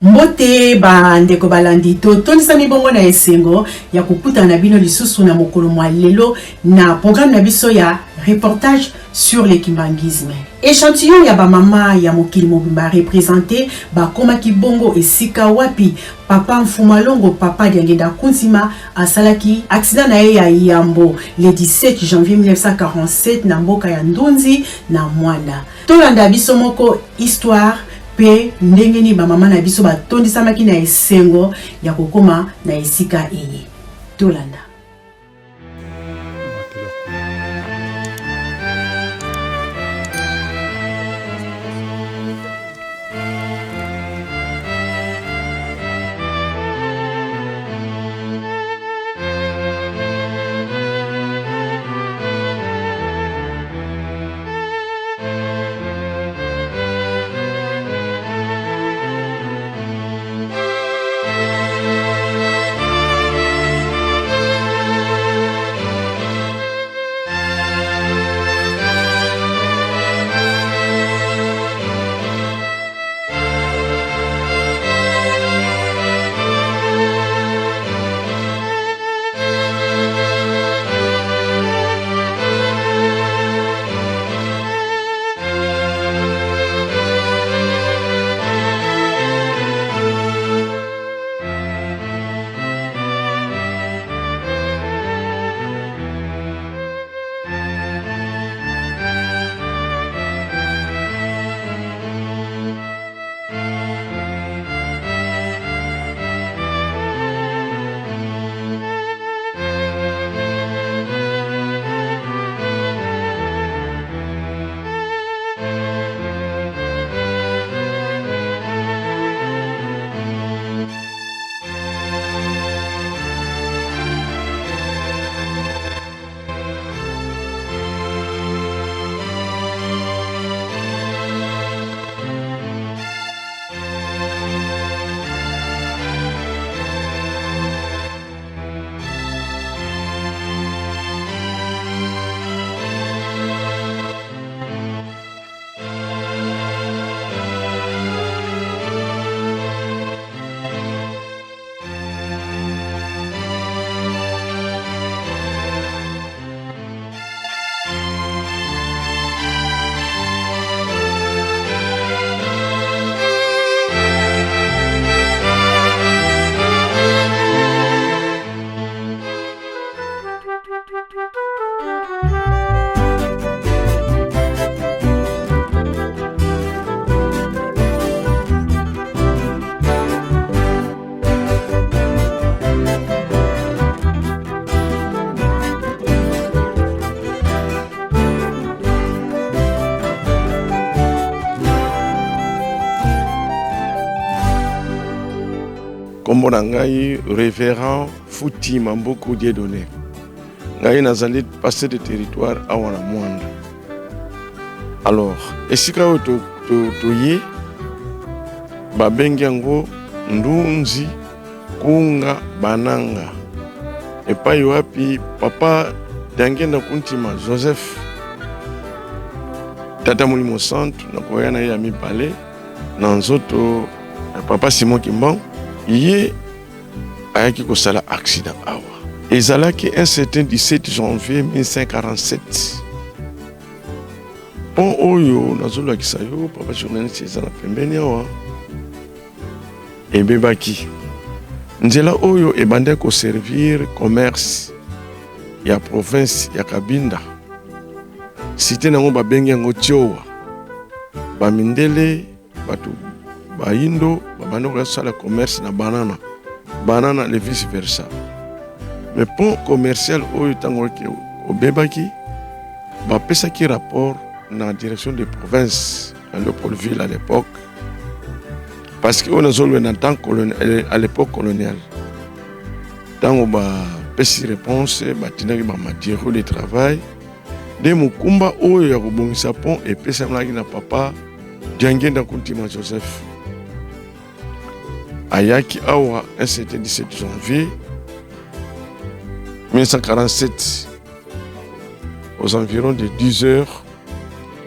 Mbote ba ndeko balandi, totondisami bongo na esengo ya kokutana na bino lisusu na mokolo mwa lelo na programme na biso ya reportage sur le kimbanguisme. Echantillon ya ba mama ya mokili mobimba represente bakomaki bongo esika wapi papa Mfumalongo papa Diangenda Kunzima asalaki accident na ye ya yambo le 17 janvier 1947 na mboka ya Ndunzi na Mwanda. Tolanda biso moko histoire pe ndenge nini ba mama na biso batondisamaki na esengo ya kokoma na esika eye. Tolanda. Kombo na ngai Reverend Futi Mambuku Dieudonné. Ngai nazali pasteur de territoire awa na Mwanda. Alors, esika oyo toye to, to babengi yango Ndunzi Kunga Bananga, epai wapi papa Diangienda Kuntima Joseph Tata Molimo Santu na koya na ye ya mibale na nzoto ya papa Simon Kimbangu, ye ayaki kosala accident awa. Ezalaki un certain 17 janvier 1547. Pont oyo nazolakisa yo papa journaliste eza na pembeni awa ebebaki. Nzela oyo ebandaki koservir commerce ya province ya Kabinda. Cité nango babengi yango Tiowa. Bamindele bato bayindo babandi kosala commerce na banana banana le vice versa. Mais pont commercial oyo ntango obebaki, bapesaki rapport na direction de province ya Leopoldville à l'époque, parce que oyo nazoloba na temps colonial, à l'époque coloniale, ntango bapesi réponse batindaki ba matériaux de travail nde mokumba oyo ya kobongisa pont epesamelaki na papa Diangienda Kuntima Joseph. Ayaki awa un certain 17 janvier 1947 aux environs de 10 heures,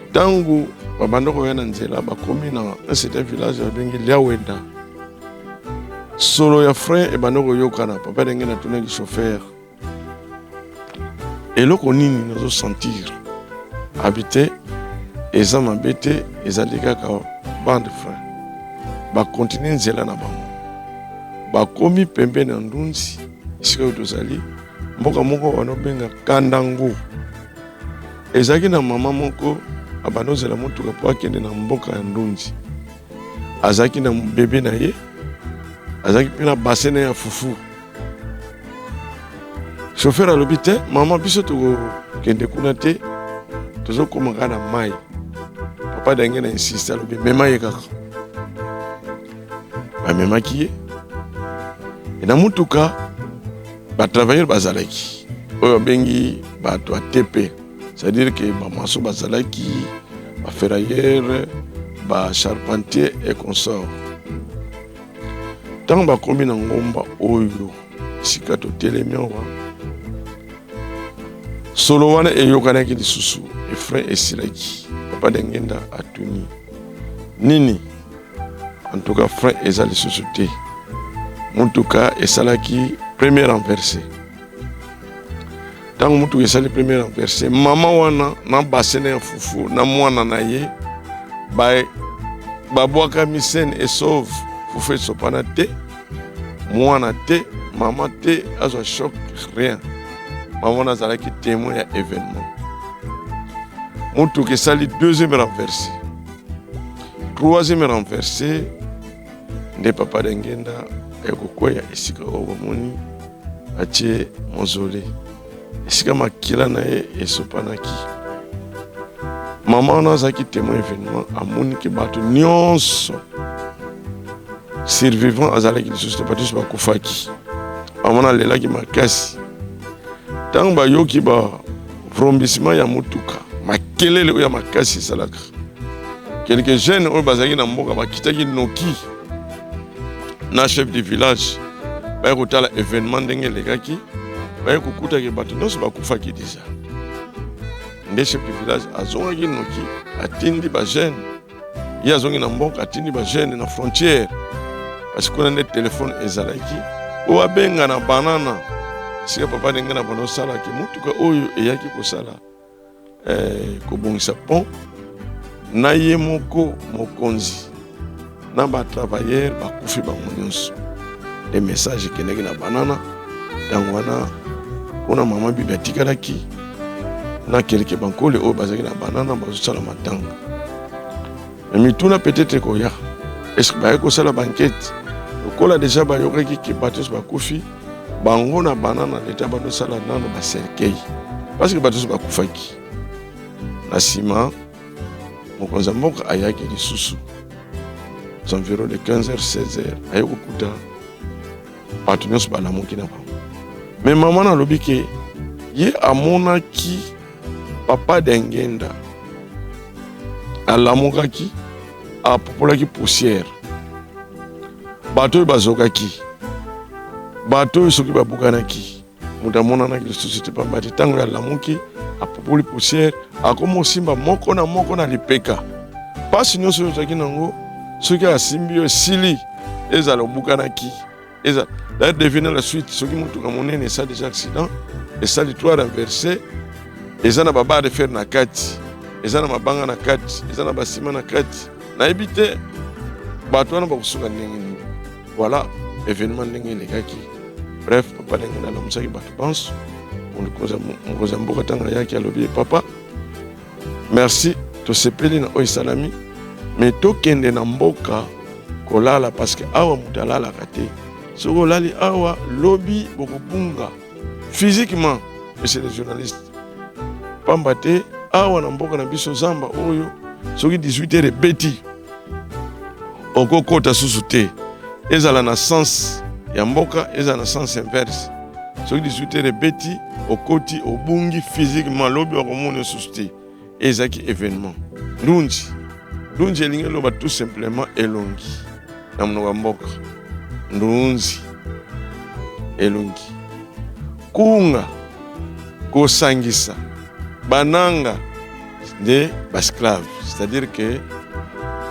ntango babanda koya na nzela bakomi na un certain village babengi Liawenda. Solo ya frein ebanda koyokana. Papa ndenge natunaki chauffeur, eloko nini nazo sentir? Abi te, eza mabe te, ezali kaka bande frein. Bakontinue nzela na bango, bakomi pembeni ya Ndunzi, esika oyo tozali, mboka moko banobenga Kandango. Ezalaki na mama moko abanda ozela motuka mpo akende na mboka ya Ndunzi. Azalaki na bebe na ye, azalaki mpe na bassin na ye ya fufu. Chauffeur alobi te, mama, biso tokokende kuna te, tozokoma kaka na mai. Papa Denge na insiste, alobi mema ye kaka. Bamemaki ye e na motuka. Batravailleur bazalaki oyo babengi bato ya TP, c'est-à-dire que bamaso bazalaki, baferrailleur, bacharpentier et consort. Ntango bakomi na ngomba oyo esika totelemi awa, solo wana eyokanaki lisusu, efrain esilaki. Papa Dengenda atuni nini? En tout cas frein eza lisusu te. Motuka esalaki premier renversé. Ntango motuka esali premier renversé, mama wana na basene ya fufu na mwana na ye babwakami scène et sauve. Fufu esopana te, mwana te, mama te, azwa choc, rien. Mama wana azalaki témoin ya événement. Motuka esali deuxième renversé, troisième renversé, nde papa Dengenda ekokweya esika oyo bamoni atie mozole, esika makila na ye esopanaki. Mama wana azalaki témoin événement, amoniki bato nyonso survivant azalaki lisusu te, bato nyonso bakufaki. Mama wana alelaki makasi. Ntango bayoki ba vrombissement ya motuka, makelele oyo ya makasi esalaka, quelques jeunes oyo bazalaki na mboka bakitaki noki na chef du village, baye kotala événement ndenge elekaki, baye kokutaki bato nyonso bakufaki deja. Nde chef du village azongaki noki, atindi ba jeune, ye azongi na mboka, atindi ba jeune na frontière, parce kuna nde telefone ezalaki, oyo abenga na banana esika papa ndenge na bana osalaki motuka oyo eyaki kosala kobongisa pont, na ye moko mokonzi na batravailleur bakufi bango nyonso. Nde message ekendaki na banana ntango wana, mpona mama Bibi atikalaki na keleke bankole oyo bazalaki na banana bazosala matanga. Me mituna peut-être koya, est-ce baye kosala bankete lokola deja bayokaki ke bato nyonso bakufi bango na banana, leta bandosala nano bacercueil parce que bato nyonso bakufaki. Na nsima mokonzi ya mboka ayaki lisusu aux environs de 15h 16h, aye kokuta bato nyonso balamuki na bango. Me mama nalobi ke ye amonaki papa Dengenda alamukaki, apopolaki poussière, bato oyo bazokaki, bato oyo soki babukanaki, moto amonanaki lisusu te, pamba te ntango alamuki apopoli poussière, akoma osimba moko na moko na lipeka. Mpasi nyonso oyo ozalaki nango, soki asimbi yo esili, ezala obukanaki, eza d'ailleurs devine la suite. Soki motuka monene esali déjà accident, esali trois renversé, eza na babarre de fer na kati, eza na mabanga na kati, eza na basima na kati, nayebi te bato wana bakosuka ndenge nini. Voilà événement ndenge elekaki. Bref, papa ndenge nalamusaki bato banso, mokonzi ya mboka ntango ayaki alobi: "Papa, merci, tosepeli na oyo esalami, me tokende na mboka kolala, parce que awa moto alalaka te. Soki olali awa, lobi bokobunga physiquement, monsieur le journaliste, pamba te awa na mboka na biso, zamba oyo, soki 18 heures ebeti, okokota susu te, ezala na sens ya mboka, ezala na sens inverse. Soki 18 heures ebeti, okoti, obungi physiquement, lobi okomona susu te." Ezalaki événement ndunzi. Ndunzi elingi eloba tout simplement elongi na monoko ya mboka. Ndunzi, elongi. Kunga, kosangisa. Bananga nde baesclave, c'est-à-dire que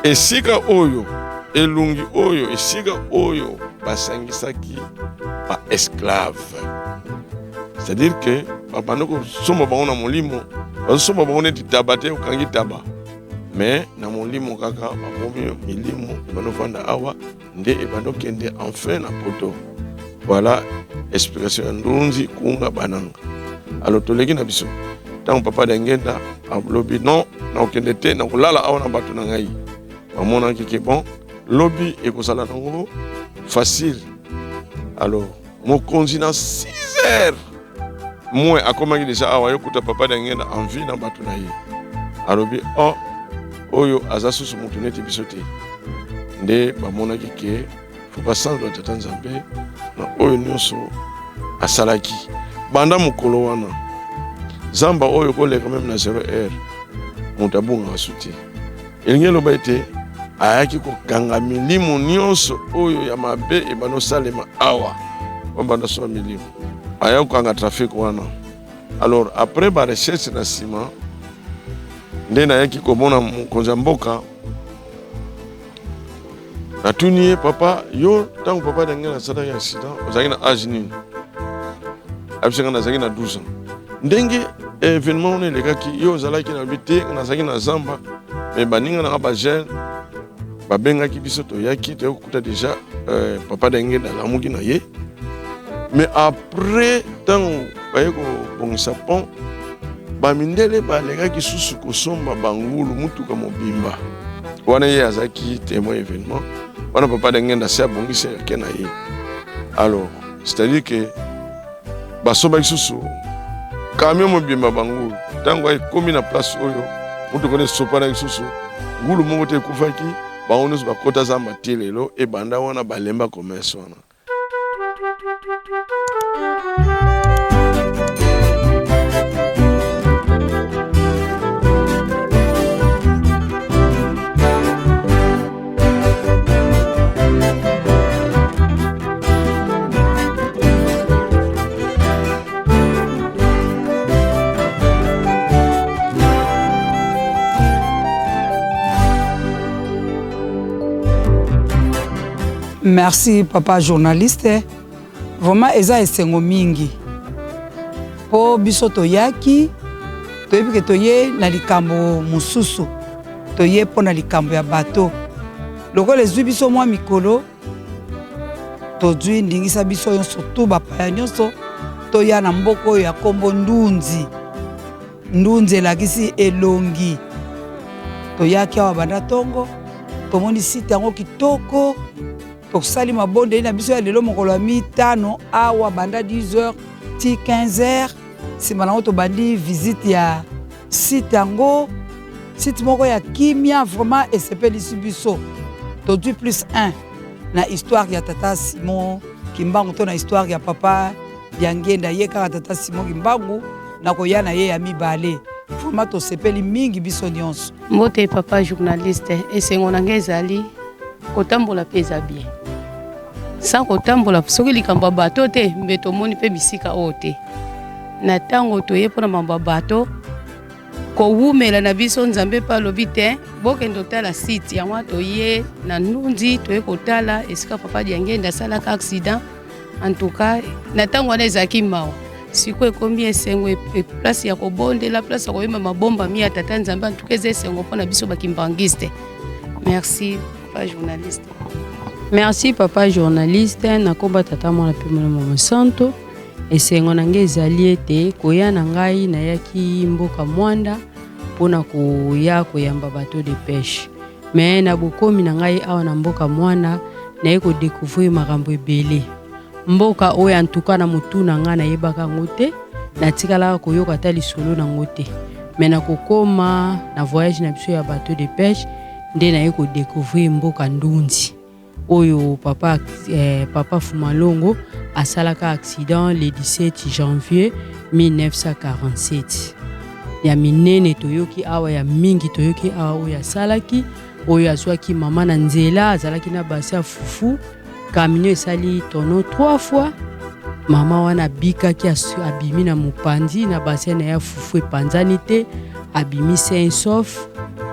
esika oyo elongi oyo, esika oyo. basangisaki ba esclave, c'est-à-dire que babanda kosomba bango na molimo, bazosomba bango neti taba te, okangi taba, mais na molimo kaka babomi milimo ebanda ofanda awa nde ebanda okende enfin na poto. Voilà explication ya Ndunzi Kunga Bananga. Alors toleki na biso ntango papa Dengenda alobi non, nakokende te, nakolala awa na bato na ngai. Bamonaki ke bon, lobi ekozala nango facile. Alors mokonzi na 6 heures moins akomaki deja awa, yokuta papa Dengenda en vie na bato na ye. Alobi oh, oyo aza susu motu neti biso te. Nde bamonaki ke fo basanzola tata Nzambe na oyo nyonso asalaki banda mokolo wana. Zamba oyo koleka meme na 0 heure, moto abungaka su te. Elingi eloba ete ayaki kokanga milimo nyonso oyo ya mabe ebanda osalema awa, babanda soba milimo, aya kokanga trafic wana. Alors après ba recherche na nsima nde nayaki komona mokonzi ya mboka. Natuni ye: papa, yo ntango papa ndenge nasalaki accident, ozalaki na age nini? Ayebisi nga: nazalaki na 12 ans. Ndenge événement wana elekaki, yo ozalaki na bi te? Nazalaki na zamba, mais baninga nanga bajeune babengaki biso, toyaki, toyaki kokuta déjà papa ndenge nalamuki na ye. Mais après, ntango baye kobongisa pont, bamindele balekaki susu kosomba bangulu, mutuka mobimba wana. Ye azalaki témoin événement wana. Papa Dengenda asi abongisi ake na ye. Alors c'est-à-dire que basombaki susu camion mobimba bangulu. Ntango ekomi na place oyo mutuka wana esopanaki, susu ngulu moko te ekufaki. Bango nyonso bakota zamba te. Lelo ebanda wana balemba commerce wana. Merci papa journaliste. Vraiment eza esengo mingi mpo biso toyaki, toyebi ke toye na likambo mosusu, toye mpo na likambo ya bato. Lokola ezwi biso mwa mikolo, tozwi ndingisa biso nyonso tu bapaya nyonso toya na mboka oyo ya nkombo Ndunzi. Ndunzi elakisi elongi. Toyaki awa banda ntongo, tomoni site yango kitoko, tosali mabondeli na biso ya lelo mokolo ya mitano awa banda 10h ti 15h. Nsima nango tobandi visite ya site yango, site moko ya kimia, vraiment esepelisi biso. Tozwi plus 1 na histoire ya tata Simon Kimbangu to na histoire ya papa Diangenda, ye kaka tata Simon Kimbangu na koya na ye ya mibale. Vraiment tosepeli mingi biso nyonso. Mbote papa journaliste, esengo na ngai ezali kotambola mpe eza bien. Sans kotambola, soki likambo ya bato te, mbe tomoni mpe bisika oyo te. Na ntango toye mpona mambo ya bato, kowumela na biso, Nzambe mpe alobi te bokende kotala site yango. Toye na Ndunzi, toye kotala esika papa Diangenda asalaka accident. En tout cas na ntango wana ezalaki mawa, sikoyo ekomi esengo, place ya kobondela, place ya koyemba mabombami ya tata Nzambe. En tout cas eza esengo mpona biso bakimbangiste. Merci papa journaliste. Merci papa journaliste. Nakomba tata, mwana mpe molimo mosanto. Esengo na ngai ezali ete koya na ngai, nayaki mboka Mwanda mpona koya koyamba bateau de pêche, mais na bokomi na ngai awa na mboka Mwana, naye kodécouvrir makambo ebele. Mboka oyo antuka na motu na ngai nayebaka yango te, natikalaka koyoka ata lisolo nango te. Mais na kokoma na voyage na biso ya bateau de pêche nde naye kodécouvrir mboka Ndunzi oyo papa Fumalongo asalaka accident le 17 janvier 1947. Ya minene toyoki awa, ya mingi toyoki awa, oyo asalaki, oyo azwaki mama na nzela, azalaki na basi ya fufu, camion esali tonneau trois fois, mama wana abikaki, abimi na mopanzi na bassin na ya fufu epanzani te, abimi sain sauf.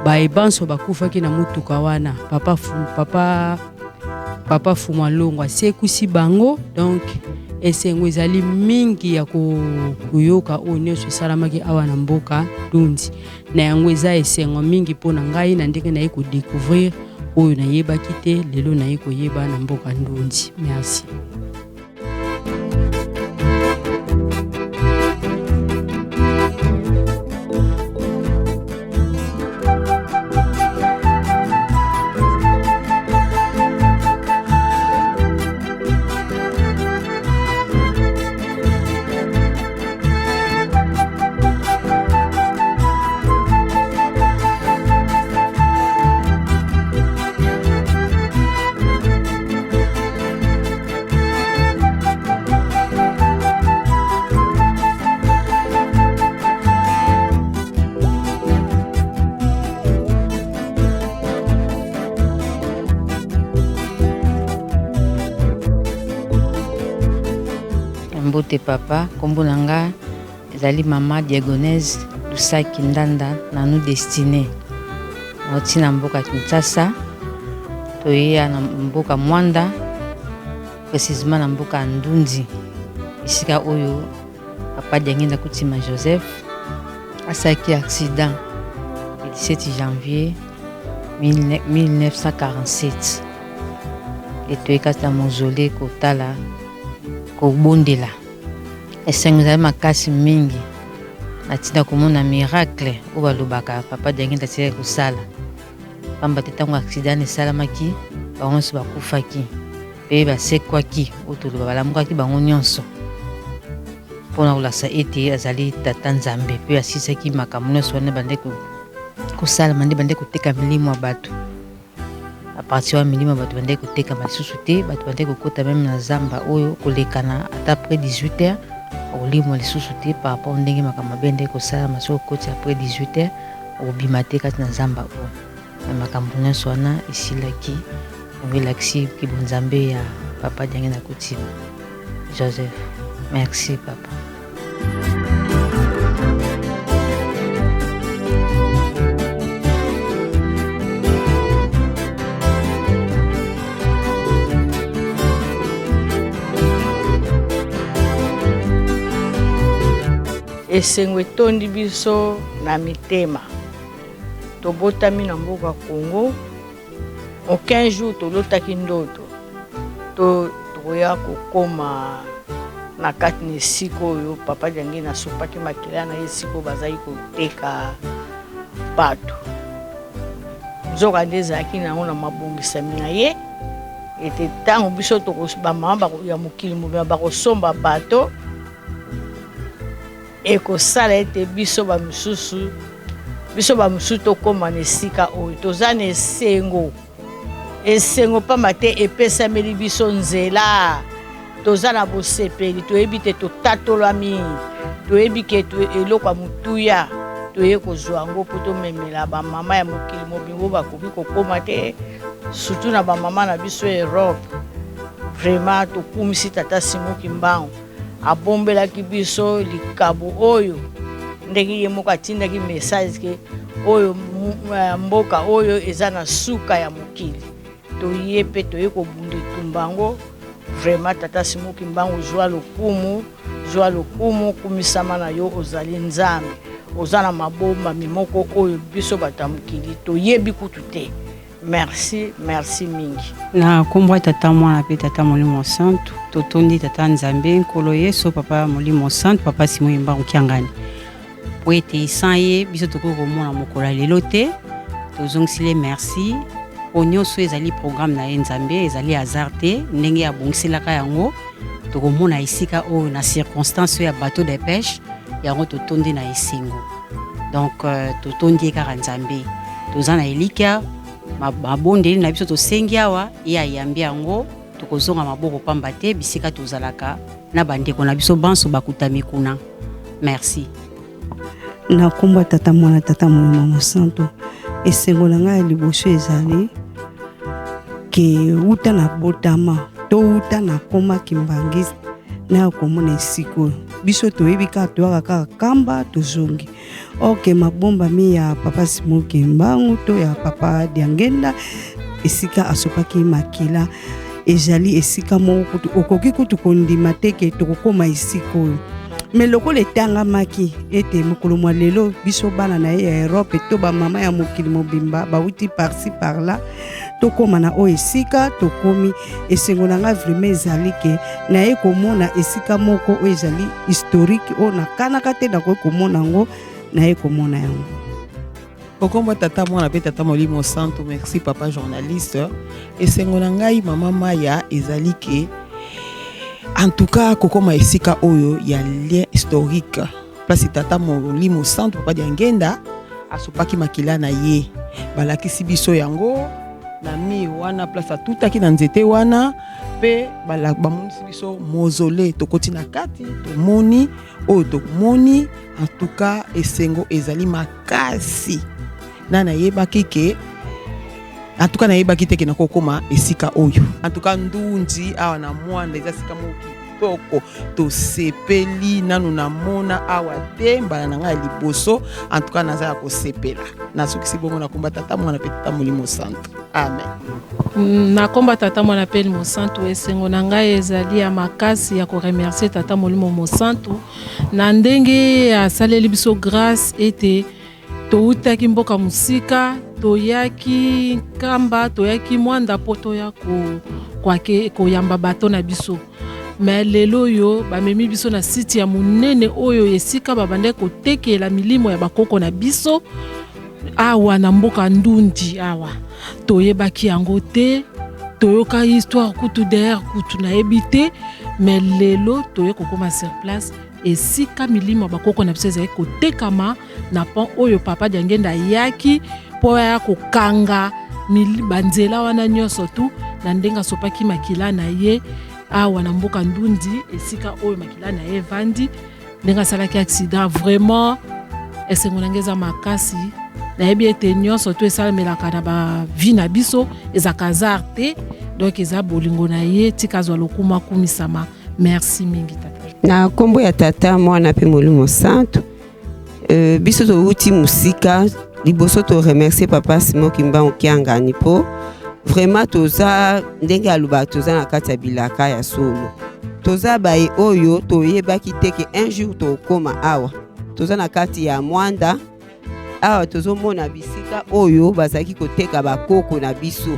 Baye banso bakufaki na motuka wana, papa Papa Fuma Longo asekwisi bango, donc esengo ezali mingi ya koyoka oyo nyonso esalamaki awa na mboka Ndundi. Na yango eza esengo mingi mpo na ngai na ndenge naye kodecouvrir oyo nayebaki te, lelo naye koyeba na mboka Ndundi. Merci. Mbote papa, kombo na nga ezali mama Diagonese Lusaki Ndanda Nanu Destine. Nauti na mboka Kinshasa, toyeya na mboka Mwanda, precisement na mboka ya Ndunzi, esika oyo papa Diangenda Kutima Joseph asalaki accident le 17 janvier 1947. Etoye kati na mausolee kotala kobondela. Esengo ezali makasi mingi na ntina komona miracle oyo balobaka papa Diangenda atikaki kosala, pamba te ntango accident esalamaki bango nyonso bakufaki mpe basekwaki, oyo toloba balamukaki bango nyonso mpo na kolakisa ete azali tata Nzambe mpe asilisaki makambo nyonso wana bande kosalama nde bande koteka milimo ya bato. A partir wana milimo ya bato bandaki kotekama lisusu te, bato bandaki kokota meme na zamba oyo kolekana ata après 18 heures okolimwa lisusu te par rapport ndenge makambo mabe ndenge kosalama. Soki okoti après 18 heures okobima te kati na zamba oyo. Na makambo nyonso wana esilaki, yango elakisi kibonzambe ya papa Diangenda Kutima Joseph. Merci papa. Esengo etondi biso na mitema. Tobotami na mboka Congo, aucun jour tolotaki ndoto to tokoya kokoma na kati na esika oyo papa Diangenda asopaki makila na ye, esika oyo bazali koteka bato. Nzokande ezalaki na yango na mabongisami na ye ete ntango biso bamama ya mokili mobimba bakosomba bato, ekosala ete biso bamosusu biso bamosusu tokóma na esika oyo toza na esengo. Esengo mpamba te epesameli biso nzela, toza na bosepeli, toyebi te totatolami, toyebi ke eloko ya motuya toye kozwa yango mpo tomemela bamama ya mokili mobimba oyo bakoki kokóma te, surtout na bamama na biso ya Europe. Vraiment tokumisi tata Simon Kimbangu, abombelaki biso likabo oyo ndenge ye moko atindaki message ke oyo mboka oyo eza na suka ya mokili, toye mpe toye kobunda etumba yango. Vraiment tata Simon Kimbangu, zwa lokumu, zwa lokumu, kumisama na yo, ozali Nzambe, oza na mabombami moko oyo biso bato ya mokili toyebi kutu te. Merci, merci mingi. Na kombo ya Tata Mwana pe Tata Molimo Santu, totondi Tata Nzambe, Nkolo Yesu, Papa Molimo Santu, Papa Simon Kimbangu Kiangani, po ete sans ye biso tokoki komona mokolo ya lelo te. Tozongisile merci po nyonso ezali programme na ye Nzambe, ezali hasard te ndenge abongiselaka yango. Tokomona esika oyo na circonstance oyo ya bateau de pêche, yango totondi na esengo. Donc totondi ye kaka Nzambe, toza na elikya mabondeli na biso tosengi awa ye ayambi yango, tokozonga maboko pamba te bisika tozalaka na bandeko na biso banso bakutami kuna. Merci. Na kombo ya Tata Mwana Tata Molimo Mosantu, esengo na ngai ya liboso ezali ke wuta na botama to wuta na koma kimbangiste na komona esika oyo biso toyebi kaka toyaka kaka kamba tozongi. Ok, mabombami ya papa Simon Kimbangu to ya papa Diangenda esika asopaki makila. Ezali esika moko kutu okoki kutu kondima te ke tokokoma esika oyo. Me lokola etangamaki ete mokolo mwa lelo biso bana na ye ya Europe to bamama ya mokili mobimba bawuti par-ci par-là tokóma na oyo esika tokomi, esengo na ngai vraiment ezali ke naye komona esika moko oyo ezali historique, oyo nakanaka te nakoki komona yango, naye komona yango. Okombo Tata, Mwana mpe Tata Molimo Santo. Merci papa journaliste. Esengo na ngai, mama Maya, ezali ke en tout cas kokoma esika oyo ya lien historique, place Tata Molimo Santo, Papa Diangenda, asopaki makila na ye. Balakisi biso yango na mur wana, place atutaki na nzete wana, mpe bamonisi biso mausolée. Tokoti na kati, tomoni oyo tomoni. En tout cas esengo ezali makasi. Na nayebaki ke, en tout cas nayebaki te ke nakokóma esika oyo. En tout cas Ndunzi awa na Mwanda eza esika moko kitoko, tosepeli. Nanu namona awa te, mbala na ngai ya liboso. En tout cas naza ya kosepela. Nasukisi bongo na komba Tata, Mwana mpe Tata Molimo Santo, amen. Na komba Tata, Mwana mpe Molimo Santu, esengo na ngai ezali ya makasi ya koremercier Tata Molimo Mosantu na ndenge asaleli biso grâce ete toutaki mboka mosika, toyaki Nkamba, toyaki Mwanda mpo toya koyamba bato na biso. Me lelo oyo bamemi biso na site ya monene oyo esika babandaki kotekela milimo ya bakoko na biso awa na mboka Ndundi. Awa toyebaki yango te, toyoka histoire kutu derrière kutu nayebi te, me lelo toye kokóma sur place, esika milimo ya bakoko na biso ezali kotekama na pont oyo Papa Diangenda ayaki mpo aya kokanga banzela wana nyonso tu na ndenge asopaki makila na ye awa na mboka Ndundi, esika oyo makila na ye evandi ndenge asalaki accident. Vraiment esengo na ngai eza makasi. Nayebi ete nyonso to esalemelaka na bavie na biso ezalaka hasard te, donc eza bolingo na ye. Tika azwa lokumu, akumisama. Merci mingi tata. Na nkombo ya Tata, Mwana mpe Molimo Santu, biso touti mosika. Liboso toremercier Papa Simon Kimbangu Kiangani, mpo vraiment toza ndenge alobaka, toza na kati ya bilaka ya solo. Toza baye oyo toyebaki te ke un jour tokóma awa. Toza na kati ya Mwanda awa, tozomona bisika oyo bazalaki koteka bakoko na biso.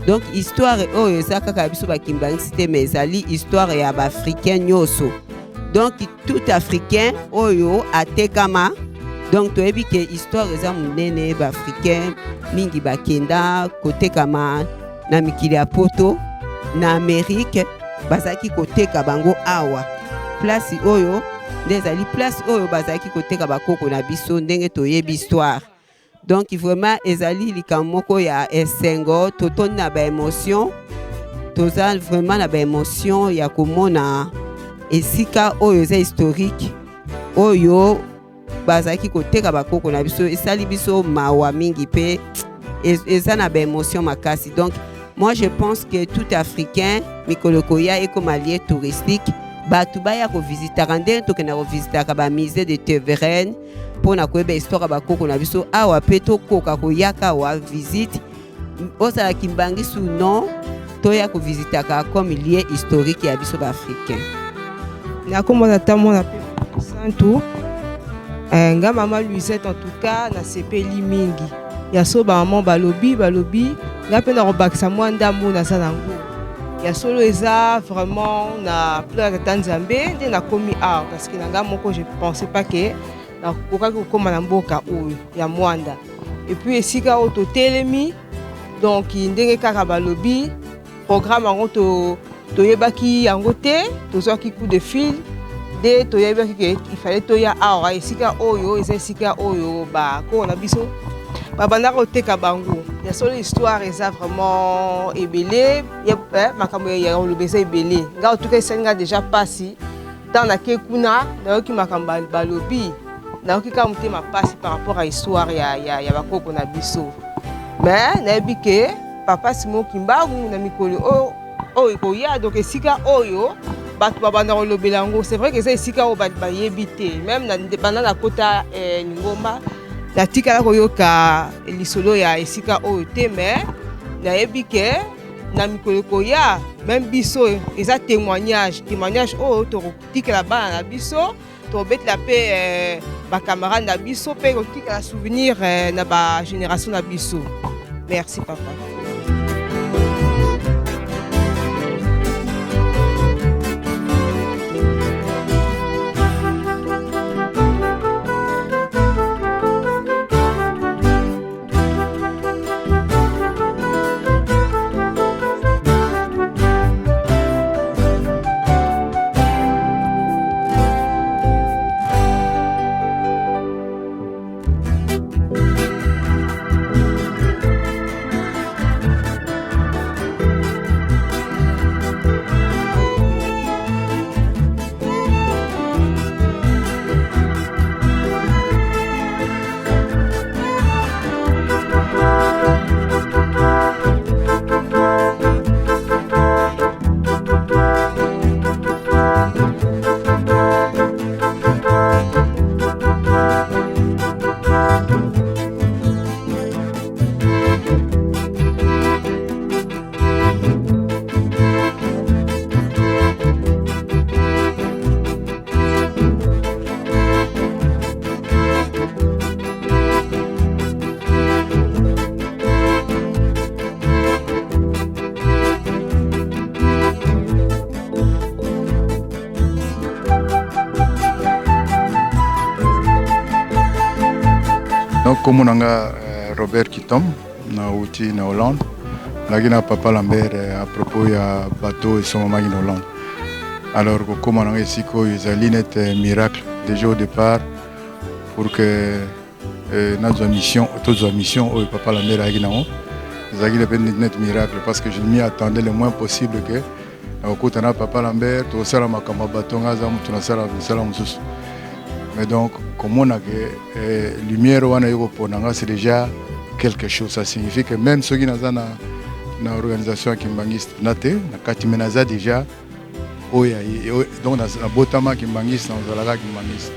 Donc histoire oyo eza kaka ya biso bakimbangisi te, mais ezali histoire ya baafricain nyonso, donc tout africain oyo atekama. Donc toyebi ke histoire eza monene, baafricain mingi bakenda kotekama na mikili ya Poto, na Amérique, bazalaki koteka bango awa. Place oyo nde ezali place oyo bazalaki koteka bakoko na biso, ndenge toyebi histoire. Donc vraiment ezali likambo moko ya esengo, totondi na baémotion, toza vraiment na baémotion ya komona esika oyo eza historique, oyo bazalaki koteka bakoko na biso. Esali biso mawa mingi mpe eza na baémotion makasi. Donc moi je pense que tout africain, mikolo ekoya ekoma lieu touristique, bato baya kovisitaka ndenge tokenda kovisitaka bamusée de Tervuren mpona koyeba histoire ya bakoko na biso. Awa mpe tokoka koyaka awa visite, ozala kimbanguiste ou non, toya kovisitaka comme lieu historique ya biso baafricain. Na kombo Tata, Mwana mpe Santu, nga mama Louisette, en tout cas nasepeli mingi ya so. Bamama balobi, balobi, nga mpe na kobakisa mwa ndambo naza nango ya solo. Eza vraiment na plan ya Tata Nzambe nde nakomi awa, parce que na nga moko je pensais pas ke nakokaki kokóma na mboka oyo ya Mwanda. Et puis esika oyo totelemi, donc ndenge kaka balobi programme yango, toyebaki yango te, tozwaki coup de fil nde toyebaki ke il fallait toya awa. Esika oyo eza esika oyo bakoko na biso babandaka koteka bango. Ya solo histoire eza vraiment ebele, makambo ya koloba eza ebele. Nga otuka esali nga déjà mpasi. Ntango nake kuna, nayoki makambo balobi, nayoki kaka motema mpasi par rapport à histoire ya bakoko na biso. Mais nayebi ke Papa Simon Kimbangu na mikolo oyo ekoya, donc esika oyo bato babanda kolobela yango. C'est vrai que eza esika oyo bato bayebi te. Même banda nakota lingomba, natikala koyoka lisolo ya esika oyo te, mais nayebi ke na mikolo ekoya meme biso eza témoignage témoignage oyo tokotikela bana na biso tokobetela mpe eh, bacamarade na biso mpe kotikela souvenir eh, na bagénération na biso merci papa. Donc kombo na nga euh, Robert Kitom nauti na Hollande nalaki na papa Lambert euh, à propos ya bateau esomamaki na Hollande alors kokóma na nga esika oyo ezali nete euh, miracle déjà au départ pour que euh, nazwa mission tozwa mission oyo papa Lambert ayaki nango ezalaki mpe net miracle parce que je m'y attendais le moins possible que nakokuta na papa Lambert tokosala makambo ya bato nga aza motu nasala misala mosusu mais donc komona ke eh, lumière wana ye kopona nga c'est déjà quelque chose ça signifie que même soki naza na, na organisation ya kimbangiste na te na kati me naza déjà oyo donc nabotama kimbangiste nazalaka kimbangiste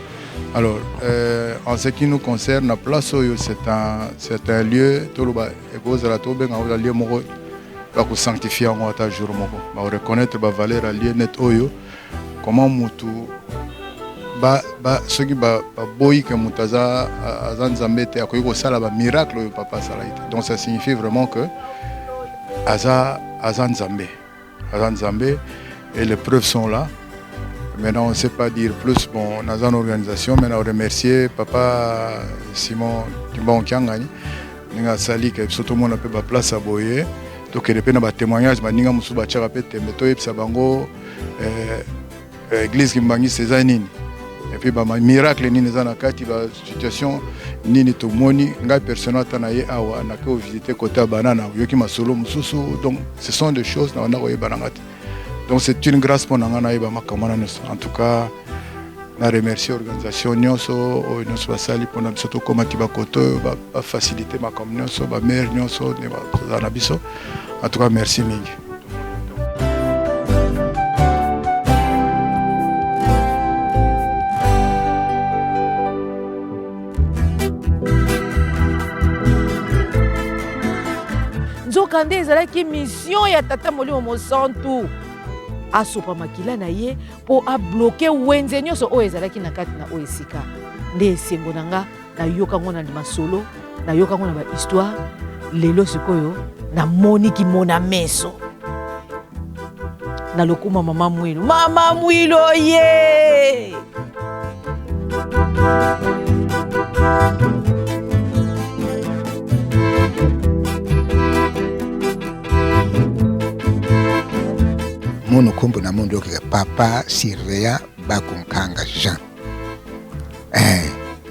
alors euh, en ce qui nous concerne na place oyo c'est un, c'est un lieu toloba ekozala tobenga oza lieu moko bakosanctifie yango ata jour moko bakoreconnaitre bavaleur ya lieu net oyo comment mutu ba, ba, soki baboyi ba ke moto aza, aza nzambe te akoki kosala bamiracle oyo papa asalaki te donc ça signifie vraiment que aza, aza nzambe aza nzambe et les preuves sont là maintenant on ne sait pas dire plus bon naza na organisation mais na remercier papa simon kimbangu kiangani ndenge asali ke biso tomona mpe baplace ya boye tokende mpe na batémoignage baninga mosusu batiaka mpe tembe toyebisa bango eh, eh, église kimbangiste eza nini epuis bamiracle nini eza na kati basituation nini tomoni ngai personnel ata na ye awa nake kovisite kote ya banana oyoki masolo mosusu donc ce sont des choses na banda koyeba na nga te donc c'est une grâce mpo na ngai nayeba makambo wana nyonso en tout cas na remercier organisation nyonso oyo nyonso basali mpona biso tokóma ti bakoto oyo bafacilité makambo nyonso bamare nyonso nde bazala na biso en tout cas merci mingi. Nzokande ezalaki mission ya Tata Molimo Mosantu asopa makila na ye mpo abloke wenze nyonso oyo ezalaki na kati na oyo esika. Nde esengo na nga nayoka ngo na masolo, nayoka ngo na bahistoire, lelo sikoyo namoni kimona meso na lokuma mama Mwilu, mama Mwilu ye Munu kumbu na mundu okeke papa surveillant bakunkanga Jean eh,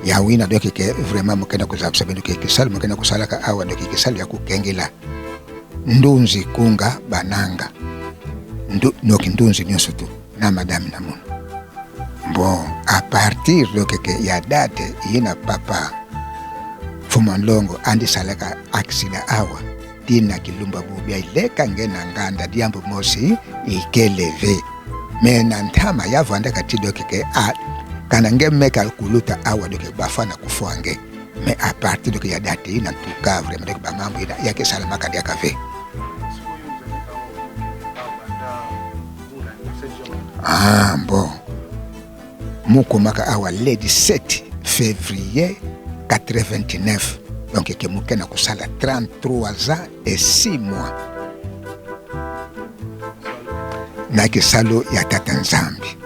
ya wina dokeke vraiment mokenda kozabisa bino ke kisalo mokenda kosalaka awa doke kisalo ya kokengela ndunzi kunga bananga ndu, noki ndunzi nyonso tu na madame na munu bon à partir dokeke ya date ye na papa Fumanlongo andisalaka accident awa tina kilumba bubia ileka nge na nganda diambo mosi ikeleve me na ntama yavandaka ti doke ke a kana nge meka kuluta awa doke bafana kufua nge me a partir doke ya date ina tuka vraiment doke bamambo ina yake salamaka diaka ve. Ah bon, mukomaka awa le 17 février 89, donc ke moke na kosala 33 ans et 6 mois na kisalo ya tata Nzambi.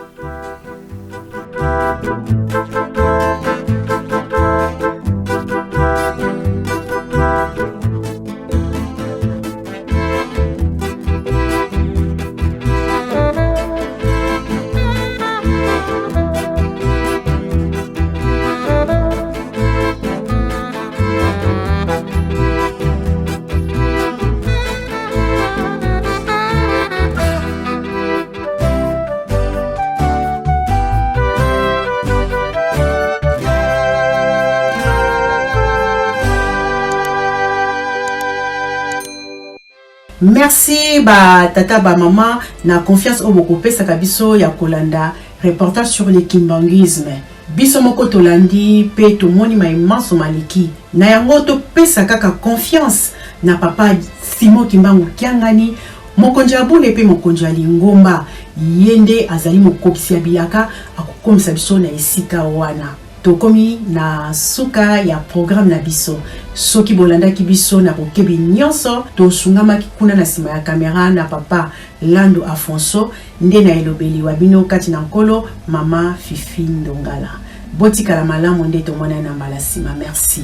Merci ba tata ba mama na confiance oyo bokopesaka biso ya kolanda reportage sur le kimbanguisme. Biso moko tolandi pe tomoni maye manso maleki. Na yango topesa kaka confiance na papa Simon Kimbangu Kiangani, mokonzi ya bule pe mokonzi ya lingomba. Ye nde azali mokokisi ya bilaka, akokomisa biso na esika wana. Tokomi na suka ya programme na biso. Soki bolandaki biso na bokebi nyonso, tosungamaki kuna na sima ya camera na papa Landu Afonso, nde na elobeli wa bino kati na Nkolo, mama Fifi Ndongala. Botikala malamu nde tomonani na mbala sima. Merci.